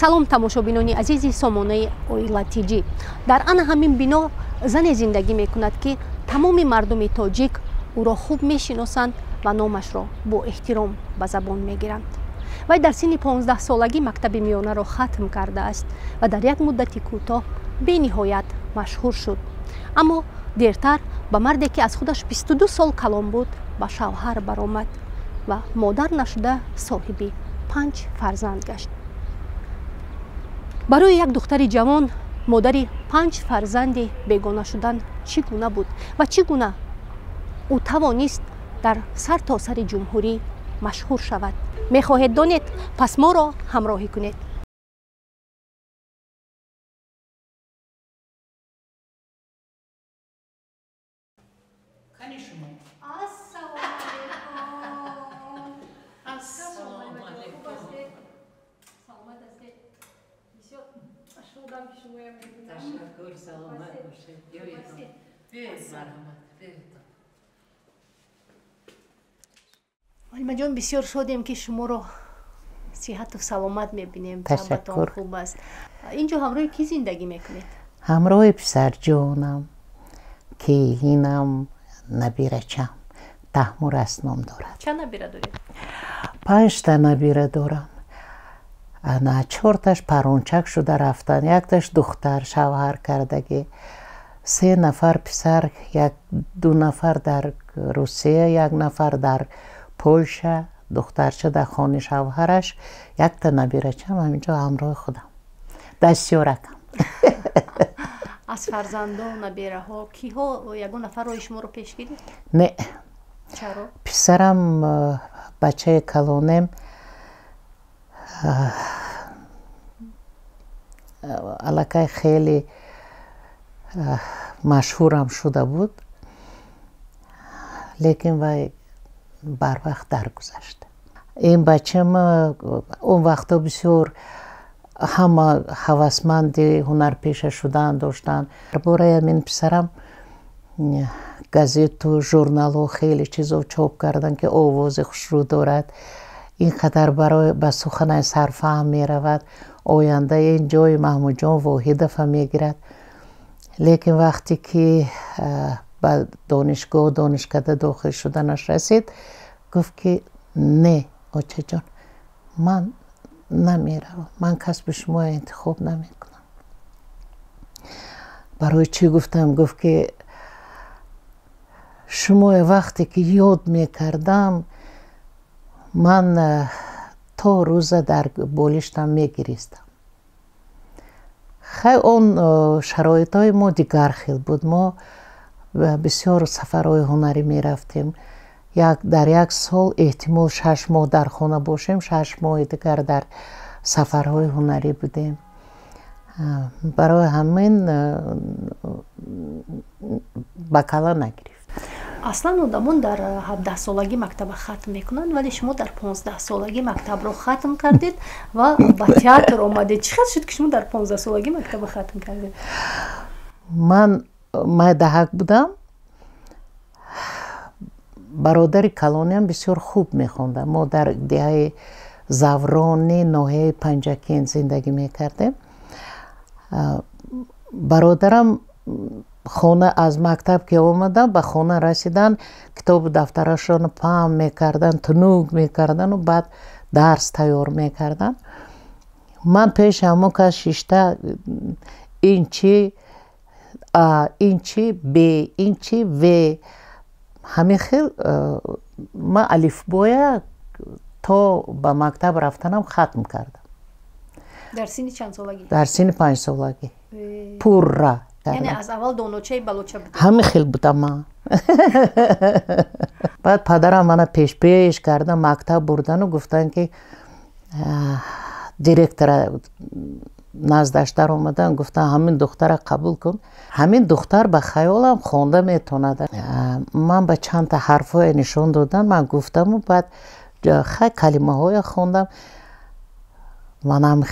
Салом, тамошобинони азизи сомонаи Оила ТЖ. Дар ана ҳамин бино зане зиндагӣ мекунад, ки тамоми мардуми тоҷик ӯро хуб мешиносанд ва номашро бо эҳтиром ба забон мегиранд. Вай дар синни 15-солагӣ мактаби миёнаро хатм кардааст ва дар як муддати кӯтоҳ бениҳоят машҳур шуд. Аммо дертар ба марде, ки аз худаш 22 сол калон буд, ба шавҳар баромад ва модар нашуда соҳиби 5 фарзанд гашт. Барои як духтари ҷавон модари 5 фарзанди бегона шудан чӣ гуна буд ва чӣ гуна ӯ тавонист дар сар то сари ҷумҳурӣ машҳур шавад? Мехоҳед донед? Пас моро ҳамроҳӣ кунед. Муаллимаҷон, бисёр шодем, ки шуморо сиҳату саломат мебинем. Ташаккур. Хуб аст. Инҷо ҳамроҳи кӣ зиндагӣ мекунед? Ҳамроҳи писарҷонам, келинам, набирачам. Таҳмурас ном дорад. Чанд набира доред? 5та набира дорам. Ана 4таш парончак шуда рафтан, якташ духтар шавҳар кардагӣ, 3 нафар писар, 2 нафар дар Русия, 1 нафар дар Польша, духтарча дар хони шавҳараш, якта набирачам ҳаминҷо ҳамроҳи худам, дастёракам. Аз фарзандон, набираҳо киҳо ягон нафар роҳи шуморо пеш гирифт? Не. Чаро? Писарам, бачаи калонем, аллакай хеле машҳурам шуда буд, лекин вай барвақт даргузашт. Ин бачам он вақто бисёр ҳама ҳавасманди ҳунарпеша шудан доштанд. Бораи ҳамин писарам газету журналҳо хеле чизо чоп карданд, ки овози хушрӯ дорад, ин қадар барои ба суханаи сарфаҳм меравад, оянда ин ҷои Маҳмудҷон Воҳидова мегирад. Лекин вақте ки ба донишгоҳ, донишкада дохил шуданаш расид, гуфт ки не, очаҷон, ман намеравам, ман касби шуморо интихоб намекунам. Барои чӣ гуфтам? Гуфт ки шуморо вақте ки ёд мекардам, ман то рӯза дар болиштам мегиристам. Хай, он шароитҳои мо дигар хел буд. Мо бисёр сафарҳои ҳунарӣ мерафтем. Дар як сол эҳтимол 6 моҳ дар хона бошем, 6 моҳи дигар дар сафарҳои ҳунарӣ будем. Барои ҳамин ба кала нагирифт. Аслан одамон дар 17-солагӣ мактаба хатм мекунанд, вале шумо дар 15-солагӣ мактабро хатм кардед ва ба театр омадед. Чӣ хел шуд, ки шумо дар 15-солагӣ мактаба хатм кардед? Ман майдаҳак будам. Бародари калониам бисёр хуб мехондам. Мо дар деҳаи Заврони ноҳияи Панҷакент зиндагӣ мекардем. Бародарам хона аз мактаб ки омадан, ба хона расидан, китобу дафтарашонро паҳн мекарданд, тунук мекарданду баъд дарс тайёр мекарданд. Ман пеши ҳамон кас шишта ин чи А, ин чи Б, ин чи В, ҳамин хел ман алифбоя то ба мактаб рафтанам хатм кардам. Дар синни чанд солагӣ? Дар синни 5-солагӣ. Пурра. Яъне аз аввал доночаи балоча будед? Ҳамин хел будам ман. Баъд падарам мана пешпеш карда мактаб бурдану гуфтанд, ки директора наздаш даромадан, гуфтанд, ҳамин духтара қабул кун, ҳамин духтар ба хаёлам хонда метавонад. Ман ба чандта ҳарфҳое нишон додам, ман гуфтаму баъд хай калимаҳое хондам. Манам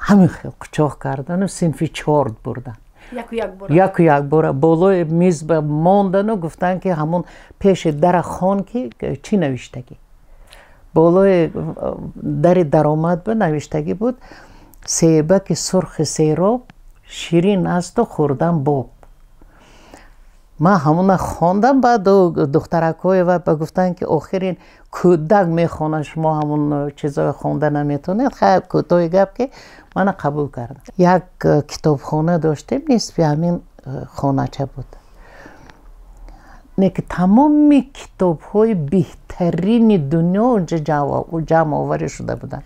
ҳамин хел қучоқ кардану синфи 4 бурдан. Яку як бора? Яку як бора болои миз мондану гуфтанд, ки ҳамон пеши дара хон, ки чӣ навиштагӣ. Болои дари даромад ба навиштагӣ буд: Себаки сурхи сероб, ширин асту хӯрдан боб. Ман ҳамона хондам, баъд духтаракҳое ба гуфтанд, ки охир ин кӯдак мехонад, шумо ҳамон чизҳои хонда наметавонед. Хайр, кӯтоҳи гап, ки мана қабул кардам. Як китобхона доштем, нисфи ҳамин хонача буд, не ки тамоми китобҳои беҳтарини дунё онҷа ҷамъоварӣ шуда буданд,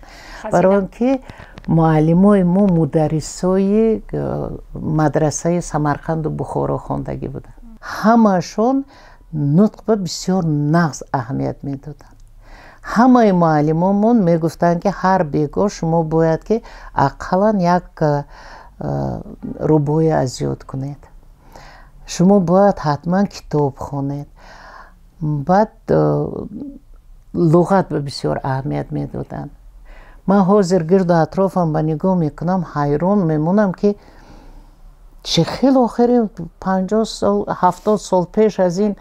барои он ки муаллимои мо мударрисои мадрасаи Самарқанду Бухоро хондагӣ буданд. Ҳамаашон нутқ ба бисёр нағз аҳамият медоданд. Ҳамаи муаллимомон мегуфтанд, ки ҳар бегоҳ шумо бояд ки ақаллан як рубоӣ аз ёд кунед, шумо бояд ҳатман китоб хонед. Баъд луғат ба бисёр аҳамият медоданд. Ман ҳозир гирду атрофам ба нигоҳ мекунам, ҳайрон мемонам, ки чӣ хел охири 50 сол, 70 сол пеш аз ин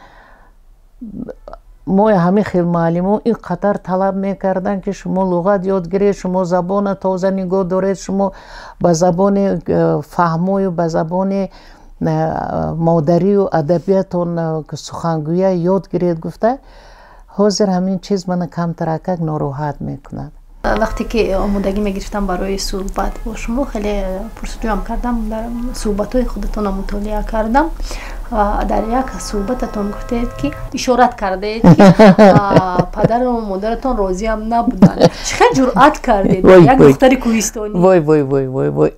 мо ҳамин хел муаллимо ин қадар талаб мекарданд, ки шумо луғат ёд гиред, шумо забона тоза нигоҳ доред, шумо ба забони фаҳмою ба забони модарию адабиятон сухангӯя ёд гиред гуфта. Ҳозир ҳамин чиз мана камтаракак нороҳат мекунад. Вақте ки омодагӣ мегирифтам барои суҳбат бо шумо, хеле пурсуҷӯам кардам, дар суҳбатҳои худатонро мутолиа кардам ва дар як суҳбататон гуфтед, ки ишорат кардаед, ки падару модаратон розиам набуданд. Чӣ хел ҷуръат кардед, як духтари кӯҳистонӣ? Вой, вой, вой, вой, вой,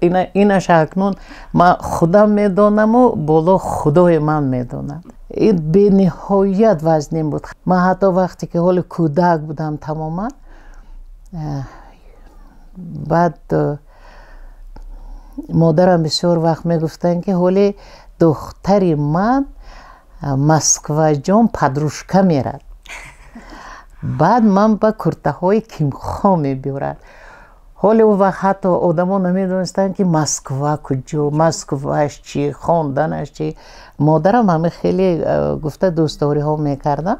инаш акнун ман худам медонаму боло Худои ман медонад. Ин бениҳоят вазнин буд. Ман ҳатто вақте ки ҳоли кӯдак будам тамоман, баъд модарам бисёр вақт мегуфтанд, ки ҳоле духтари ман Москваҷон подружка мерад, баъд ман ба куртаҳои кимхо мебиёрад. Ҳоле он вақт ҳатто одамо намедонистанд, ки Москва куҷо, Москваш чӣ, хонданаш чӣ. Модарам ҳама хеле гуфта дӯстдориҳо мекарданд.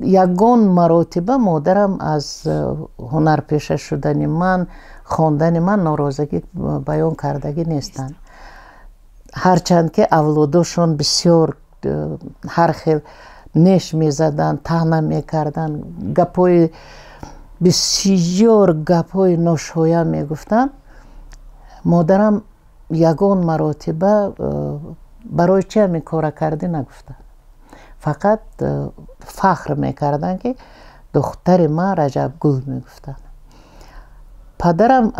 Ягон маротиба модарам аз ҳунарпеша шудани ман, хондани ман норозагӣ баён кардагӣ нестанд, ҳарчанд ки авлодошон бисёр ҳар хел неш мезаданд, таъна мекарданд, гапҳои бисёр, гапҳои ношоям мегуфтанд. Модарам ягон маротиба барои чи ҳамин кора кардӣ нагуфтанд, фақат фахр мекарданд, ки духтари ман Раҷабгул мегуфтанд. Падарам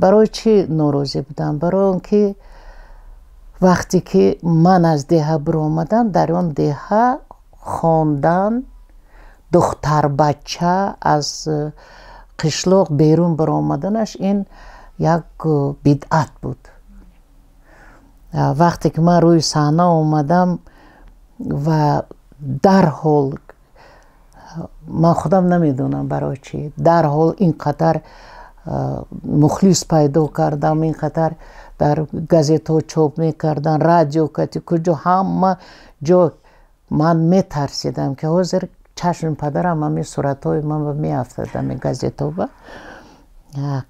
барои чӣ норозӣ буданд? Барои он ки вақте ки ман аз деҳа биромадам, дар он деҳа хондан, духтарбача аз қишлоқ берун баромаданаш ин як бидъат буд. Вақте ки ман рӯи саҳна омадам ва дарҳол, ман худам намедонам барои чӣ, дарҳол ин қадар мухлис пайдо кардам, ин қадар дар газетҳо чоп мекарданд, радио кати куҷо, ҳама ҷо. Ман метарсидам, ки ҳозир чашми падарам ҳамин суратҳои ман меафтад ҳамин газетҳо.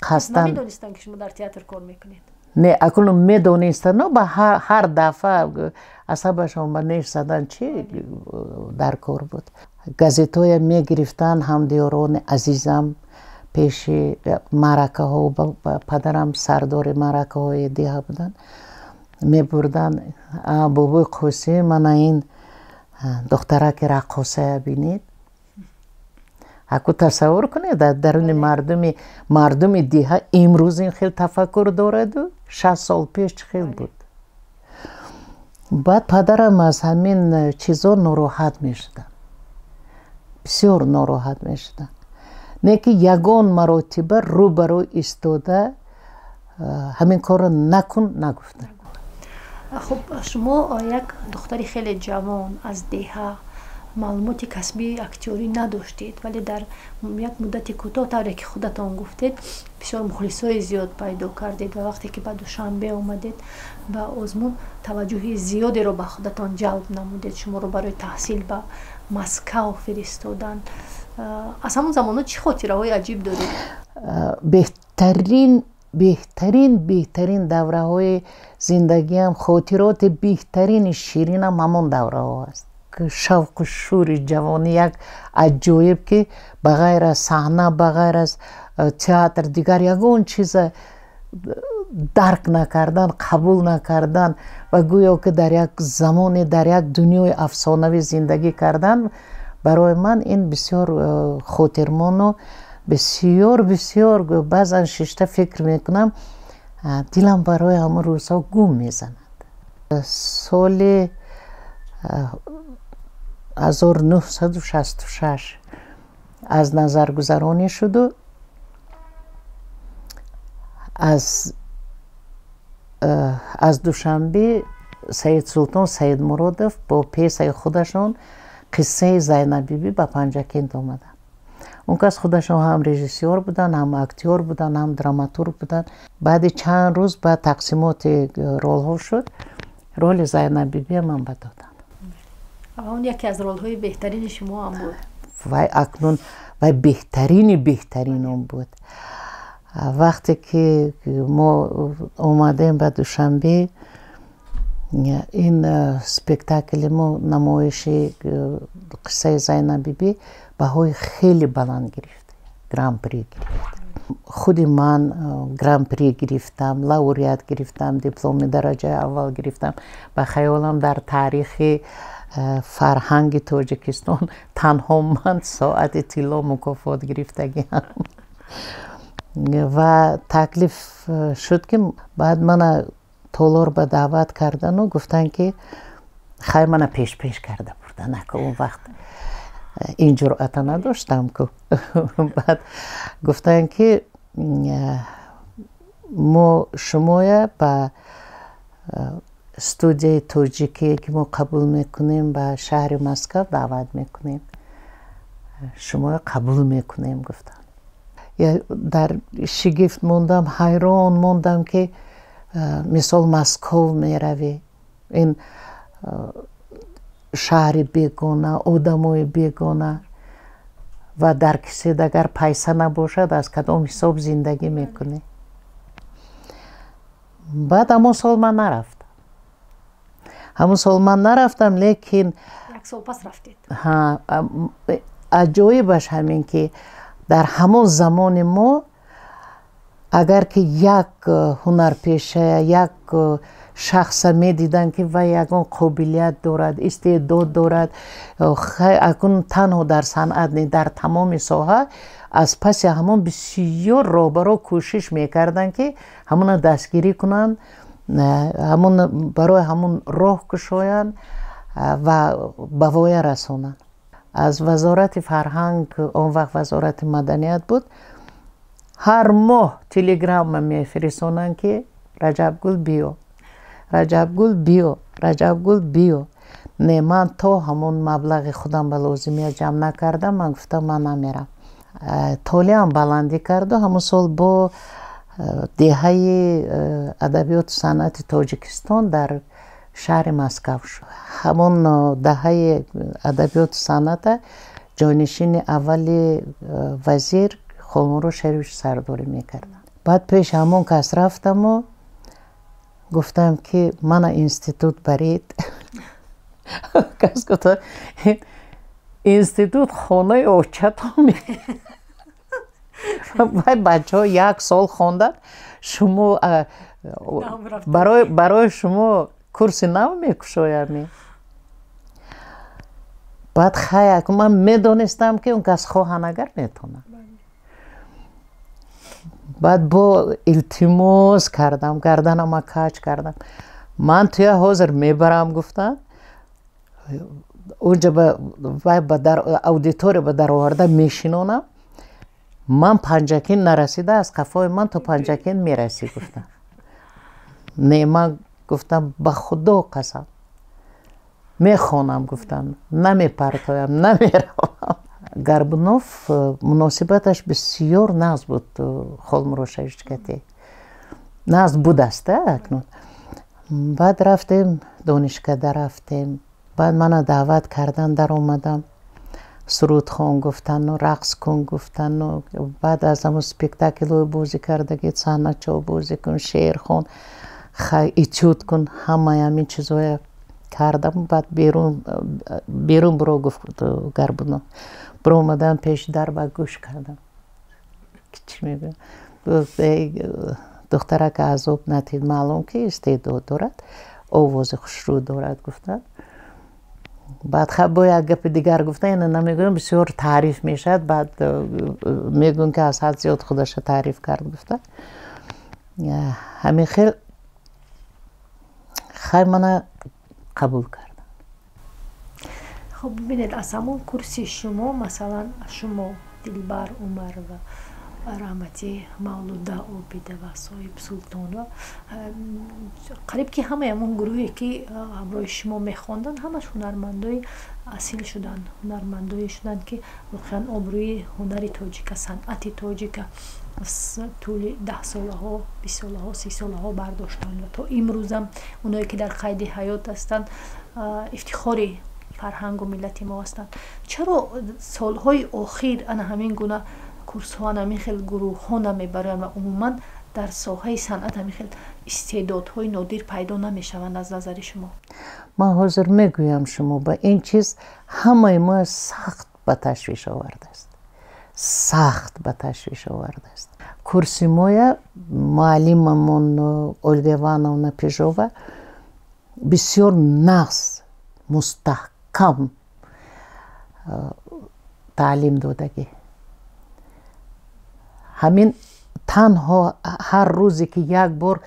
Қасдан намедонистанд, ки шумо дар театр кор мекунед? Не, акнун медонистанд, ба ҳар дафъа асабашон ба неш задан чӣ дар кор буд. Газетҳоя мегирифтанд ҳамдиёрони азизам пеши маъракаҳо, падарам сардори маъракаҳои деҳа буданд, мебурданд: «Бобои Қосим, мана ин духтараки раққосая бинед». Аку тасаввур кунед, дар даруни мардуми деҳа имрӯз ин хел тафаккур дораду 60 сол пеш чӣ хел буд. Баъд падарам аз ҳамин чизо нороҳат мешуданд, бисёр нороҳат мешуданд, не ки ягон маротиба рӯ ба рӯ истода ҳамин корро накун нагуфтанд. Хуб, шумо як духтари хеле ҷавон аз деҳа, маълумоти касбии актёрӣ надоштед, вале дар як муддати кӯтоҳ, тавре ки худатон гуфтед, бисёр мухлисҳои зиёд пайдо кардед ва вақте ки ба Душанбе омадед ба озмун, таваҷҷӯҳи зиёдеро ба худатон ҷалб намудед, шуморо барои таҳсил ба Москав фиристоданд. Аз ҳамон замонҳо чӣ хотираҳои аҷиб доред? Беҳтарин Беҳтарин давраҳои зиндагиам, хотироти беҳтарини ширинам ҳамон давраҳо аст. Шавқу шӯри ҷавонӣ як аҷоиб, ки ба ғайр аз саҳна, ба ғайр аз театр дигар ягон чиза дарк накардан, қабул накардан ва гӯё ки дар як замоне, дар як дунёи афсонавӣ зиндагӣ кардан, барои ман ин бисёр хотирмону бисёр бисёр. Баъзан шишта фикр мекунам, дилам барои ҳамон рӯзҳо гум мезанад. Соли 1966 аз назаргузаронӣ шуду аз Душанбе Саидсултон Саидмуродов бо пьесаи худашон «Қиссаи Зайнаббибӣ» ба Панҷакент омаданд. Он кас худашон ҳам режиссёр буданд, ҳам актёр буданд, ҳам драматург буданд. Баъди чанд рӯз ба тақсимоти ролҳо шуд, роли Зайнаббибия ман ба доданд. Он яке аз ролҳои беҳтарини шумо ҳам буд. Вай акнун вай беҳтарини беҳтаринон буд. Вақте ки мо омадем ба Душанбе, ин спектакли мо, намоиши «Қиссаи Зайнаббибӣ» баҳои хеле баланд гирифт, гран-при гирифт. Худи ман гран-при гирифтам, лауреат гирифтам, дипломи дараҷаи аввал гирифтам. Ба хаёлам, дар таърихи фарҳанги Тоҷикистон танҳо ман соати тилло мукофот гирифтагиам. Ва таклиф шуд, ки баъд мана толор ба даъват кардану гуфтанд, ки хай, мана пешпеш карда бурдан. Ака, он вақт ин ҷуръата надоштам ку. Баъд гуфтанд, ки мо шумоя ба студияи тоҷикие, ки мо қабул мекунем, ба шаҳри Москав даъват мекунем, шумоя қабул мекунем, гуфтанд. Дар шигифт мондам, ҳайрон мондам, ки мисол Москов меравӣ, ин шаҳри бегона, одамои бегона, ва дар кисет агар пайса набошад, аз кадом ҳисоб зиндагӣ мекунӣ? Баъд ҳамон сол ман нарафтам, ҳамон сол ман нарафтам, лекин Як сол пас рафтед. Аҷоибаш ҳамин, ки дар ҳамон замони мо агар ки як ҳунарпеша, як шахса медиданд, ки вай ягон қобилият дорад, истеъдод дорад, акун танҳо дар санъат не, дар тамоми соҳа, аз паси ҳамон бисёр роҳбаро кӯшиш мекарданд, ки ҳамона дастгирӣ кунанд, ҳамон барои ҳамон роҳ кушоянд ва ба воя расонанд. Аз Вазорати фарҳанг, он вақт Вазорати маданият буд, ҳар моҳ телеграмма мефирисонанд, ки Раҷабгул биё, Раҷабгул биё, Раҷабгул биё. Не, ман то ҳамон маблағи худам ба лозимия ҷамъ накардам, ман гуфтам, ман намерам. Толеам баландӣ карду ҳамон сол бо деҳаи адабиёту санъати Тоҷикистон дар шаҳри Москав шуд. Ҳамон даҳаи адабиёту санъата ҷойнишини аввали вазир Холмурод Шарифович сардорӣ мекарданд. Баъд пеши ҳамон кас рафтаму гуфтам, ки мана институт баред. Кас гуфта: «Институт хонаи очатон, вай бачаҳо як сол хонданд, шумо барои шумо курси нав мекушоями?» Баъд хай, ман медонистам, ки он кас хоҳан агар метавонад. Баъд бо илтимос кардам, гарданама каҷ кардам, ман туя ҳозир мебарам, гуфтам, унҷа вай ба аудитория ба дароварда мешинонам, ман Панҷакент нарасида, аз қафои ман то Панҷакент мерасӣ, гуфтам. Не, ман гуфтам, ба Худо қасам, мехонам, гуфтам, намепартоям, намеравам. Горбунов муносибаташ бисёр нағз буд, Холмурод Шарифович кате нағз будаст акнун. Баъд рафтем, донишкада рафтем, баъд мана даъват кардан, даромадам. Сурудхон гуфтану, рақс кун гуфтану, баъд аз ҳамун спектаклҳои бозӣ кардагӣ, саҳначо бозӣ кун, шеър хон, этюд кун, ҳамаи ҳамин чизҳоя кардам. Баъд берун биро, гуфт Горбунов. Биромадам пеши дар ва гӯш кардам, чӣ мегӯям. Гуфт: «Духтарака азоб натид, маълум ки истеъдод дорад, овози хушрӯ дорад», гуфтанд. Баъд бо як гапи дигар гуфтан, яъне намегӯям, бисёр таъриф мешавад, баъд мегӯям, ки аз ҳад зиёд худаша таъриф кард, гуфта. Ҳамин хел хай мана қабул кардам. Хуб, бибинед, аз ҳамон курси шумо, масалан, шумо, Дилбар Умарова, раҳматӣ Мавлуда Обидова, Соҳиб Султонова, қариб ки ҳамаи ҳамон гурӯҳе, ки ҳамроҳи шумо мехонданд, ҳамаш ҳунармандои асил шуданд, ҳунармандое шуданд, ки воқеан обрӯи ҳунари тоҷика, санъати тоҷика тӯли 10 солаҳо, 20 солаҳо, 30 солаҳо бардоштанд ва то имрӯзам оное, ки дар қайди ҳаёт ҳастанд, ифтихори фарҳангу миллати мо ҳастанд. Чаро солҳои охир ана ҳамин гуна курсҳо, ана ҳамин хел гурӯҳҳо намебароянд ва умуман дар соҳаи санъат ҳамин хел истеъдодҳои нодир пайдо намешаванд, аз назари шумо? Ман ҳозир мегӯям шумо, ба ин чиз ҳамаи мо сахт ба ташвиш овардааст, сахт ба ташвиш овардааст. Курси моя муаллимамон Ольга Ивановна Пижова бисёр нағз, мустаҳкам таълим додагӣ. Ҳамин танҳо ҳар рӯзе ки як бор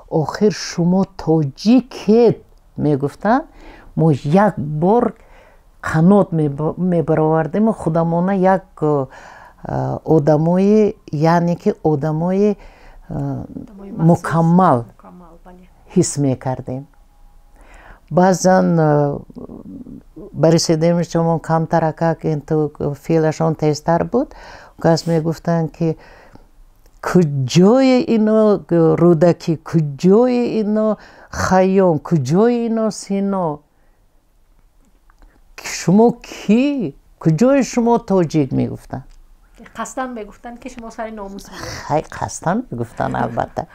«Охир шумо тоҷикед» мегуфтанд, мо як бор қанот мебаровардему худамона як одамои, яъне ки одамои мукаммал ҳис мекардем. Баъзан Борис Эдемовичамон камтаракак феълашон тезтар буд, кас мегуфтанд, ки куҷое ино Рӯдакӣ, куҷое ино Хайём, куҷое ино Сино, шумо кӣ, куҷои шумо тоҷик, мегуфтанд. Қасдан мегуфтанд, ки шумо сари номус. Хай, қасдан мегуфтанд, албатта.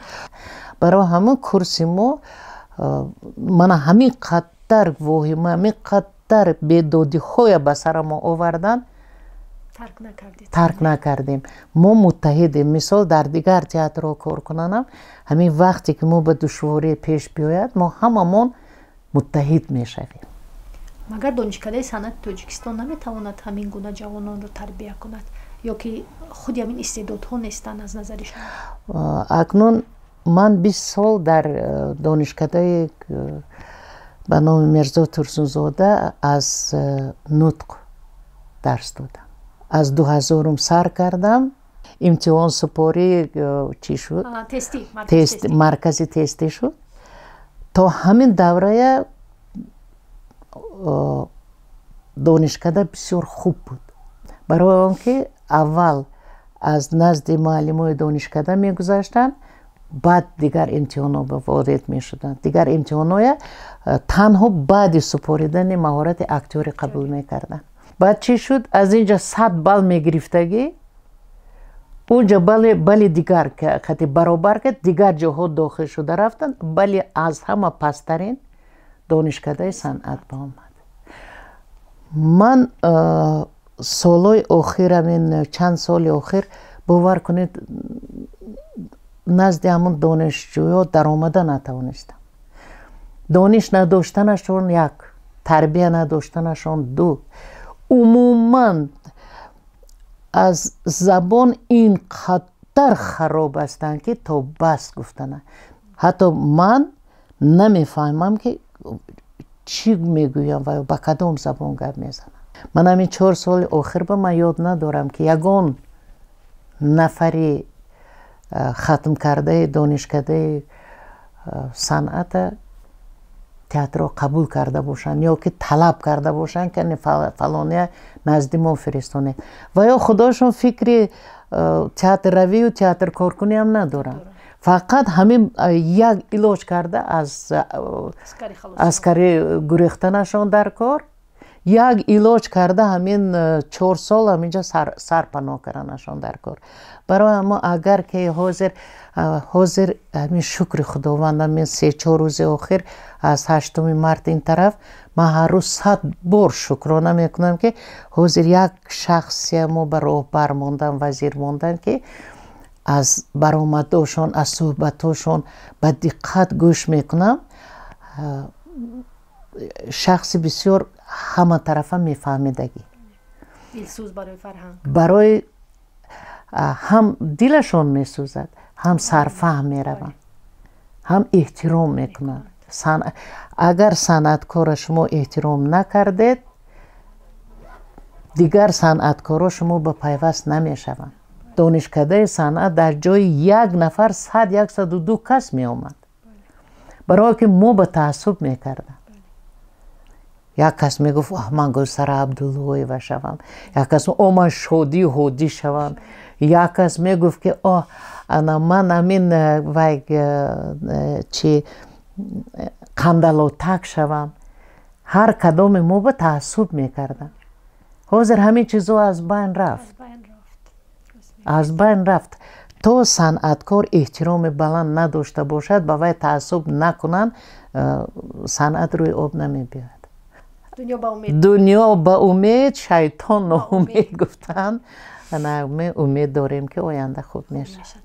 Барои ҳамин курси мо мана ҳамин қадар воҳима, ҳамин қадар бедодиҳоя ба сарамо овардан, тарк накардем, мо муттаҳидем. Мисол, дар дигар театрҳо кор кунанам, ҳамин вақте ки мо ба душворӣ пеш биёяд, мо ҳамамон муттаҳид мешавем. Магар Донишкадаи санъати Тоҷикистон наметавонад ҳамин гуна ҷавононро тарбия кунад ё ки худи ҳамин истеъдодҳо нестанд, аз назари шумо? Акнун ман 20 сол дар донишкадаи ба номи Мирзо Турсунзода аз нутқ дарс додам. Аз 2000-ум сар кардам, имтиҳон супорӣ чӣ шуд, маркази тестӣ шуд. То ҳамин даврая донишкада бисёр хуб буд, барои он ки аввал аз назди муаллимои донишкада мегузаштанд, баъд дигар имтиҳонҳо ворид мешуданд. Дигар имтиҳонҳоя танҳо баъди супоридани маҳорати актёрӣ қабул мекарданд. Баъд чӣ шуд? Аз инҷа 100 балл мегирифтагӣ, унҷа балли дигар қати баробар кард, дигар ҷоҳо дохил шуда рафтанд. Балли аз ҳама пасттарин Донишкадаи санъат ба омад. Ман солҳои охир, ҳамин чанд соли охир, бовар кунед, назди ҳамун донишҷӯё даромада натавонистам. Дониш надоштанашон як, тарбия надоштанашон ду, умуман аз забон ин қадар хароб ҳастанд, ки то бас гуфтана. Ҳатто ман намефаҳмам, ки чӣ мегӯям ва ба кадом забон гап мезанам. Ман ҳамин 4 соли охир ба ман ёд надорам, ки ягон нафари хатмкардаи донишкадаи санъата театрро қабул карда бошанд ё ки талаб карда бошанд, ки фалония назди мо фиристонед. Ва ё худошон фикри театрравию театркоркуниам надоранд, фақат ҳамин як илоҷ карда аз аскарӣ гурехтанашон дар кор. Як илоҷ карда ҳамин 4 сол ҳаминҷа сарпаноҳ карданашон дар кор. Барои ҳамо, агар ки ҳозир ҳамин, шукри Худованд, ҳамин 3-4 рӯзи охир, аз 8-уми март ин тараф, ман ҳар рӯз 100 бор шукрона мекунам, ки ҳозир як шахсия мо ба роҳбар мондан, вазир мондан, ки аз баромадошон, аз суҳбатҳошон ба диққат гӯш мекунам. Шахси бисёр ҳаматарафа мефаҳмидагӣ. Дилсӯз барои фарҳанг. Барои ҳам дилашон месӯзад, ҳам сарфаҳм мераванд, ҳам эҳтиром мекунанд. Агар санъаткора шумо эҳтиром накардед, дигар санъаткоро шумо ба пайваст намешаванд. Донишкадаи санъат дар ҷои як нафар 100, 102 кас меомад, барое ки мо ба таассуб мекардам. Як кас мегуфт: «Ман Гулсара Абдуллоева шавам», як кас: «О, ман Шодию Ҳодӣ шавам», як кас мегуфт, ки «О, ана ман амин вай чи Қандалотак шавам». Ҳар кадоме мо ба таассуб мекардам. Ҳозир ҳамин чизо аз байн рафт, аз байн рафт. То санъаткор эҳтироми баланд надошта бошад, ба вай таассуб накунанд, санъат рӯи об намебиёяд. Дунё ба умед, шайтон ноумед гуфтанд. Ме умед дорем, ки оянда хуб мешавад.